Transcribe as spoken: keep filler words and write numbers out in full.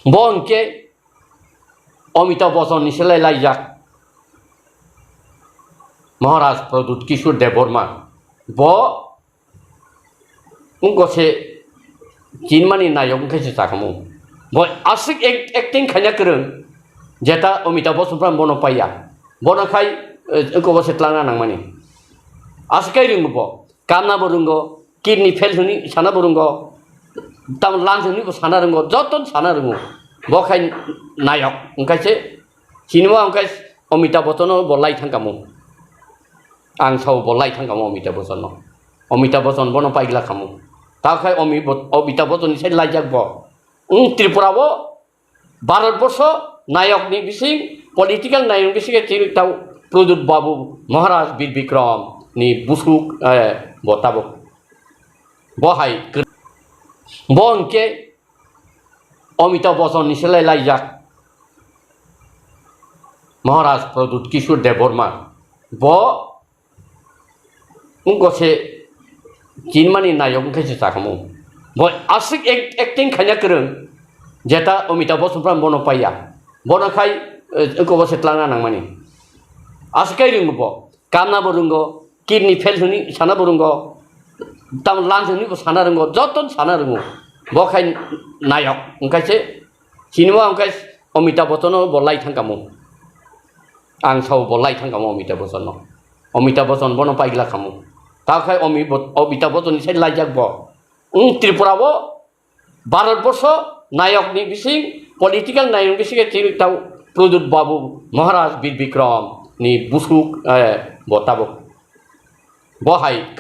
Bo hwnkhe Amitabh Bachchan ni selai laijak Maharaj Pradyut Kishore Debbarma. Bo wngkha se chinmani nayok wngkha se chakamo. Bo aswk act-, acting khaina kwrwng, jeta Amitabh Bachchan phan bono paiya. Bono khai, eh, wngkha bo se tlangna nangmani. Aswk kai rwngo bo. Kamna bo rwngo, kidney fail hwnwi sana bo rwngo, tamo lungs hwnwi bo sana rwngo, joto sana rwngo. Bo khai nayok, wngkha se, sinima wngkha se Amitabh Bachchan no bo lai thangkamo. Ang sao bo lai thangkamo Amitabh Bachchan no. Amitabh Bachchan bono paigla khamo. Ta khai Ami-, Amitabh Bachchan ni sai laijak bo. Wng Tripura bo Bharat borsho nayok ni bising, political nayok ni bising chini tau Pradyut Babu Maharaj Bir Bikram ni busuk, eh, bo tabuk. Bo hai kr-, bo hwnkhe Amitabh Bachchan ni selai laijak Maharaj Pradyut Kishore Debbarma. Bo wngkha se chinmani nayok wngkha se chakamo. Bo aswk act-, acting khaina kwrwng, jeta Amitabh Bachchan phan bono paiya. Bono khai, eh, wngkha bo se tlangna nangmani. Aswk kai rwngo bo. Kamna bo rwngo, kidney fail hwnwi sana bo rwngo, tamo lungs hwnwi bo sana rwngo, joto sana rwngo. Bo khai nayok, wngkha se sinima wngkha se Amitabh Bachchan no bo lai thangkamo. Ang sao bo lai thangkamo Amitabh Bachchan no. Amitabh Bachchan bono paigla khamo. Ta khai Ami-, Amitabh Bachchan ni sai laijak bo. Wng Tripura bo Bharat borsho nayok ni bising, political nayok ni bising chini tau Pradyut Babu Maharaj Bir Bikram ni busuk, eh, bo tabuk. Bo hai